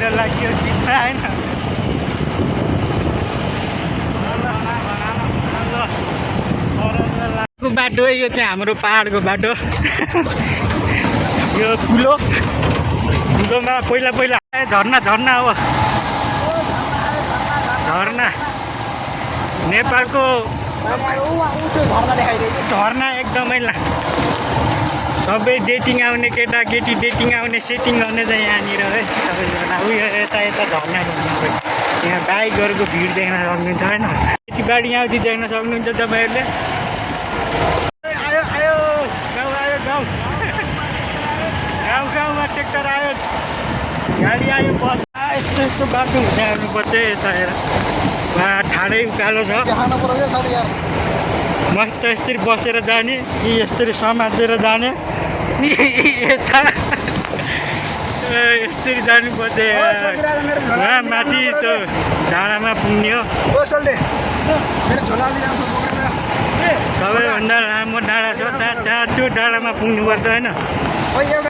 छिट्न लाग्यो छिट्न आएन बाटो यो चाहिँ हाम्रो पहाडको बाटो यो ठुलोमा पहिला झर्ना हो झर्ना नेपालको झर्ना एकदमै सबै डेटिङ आउने केटाकेटी डेटिङ आउने सेटिङ गर्ने चाहिँ यहाँनिर है सबैजना उयो यता झर्ना घुम्नु यहाँ बाइकहरूको भिड देख्न सक्नुहुन्छ होइन खेतीबाडी आउँदै देख्न सक्नुहुन्छ तपाईँहरूले आयो गाउँमा ट्र्याक्टर आयो गाडी आयो बस यस्तो बाटो हुँदै आउनुपर्छ यता हेर ठाडै उकालो छ मस्त यसरी बसेर जाने कि यसरी समातेर जाने यता यसरी जानुपर्छ उहाँ माथि त्यो डाँडामा पुग्ने हो सबैभन्दा लामो डाँडा छ त्यहाँ त्यो डाँडामा पुग्नुपर्छ होइन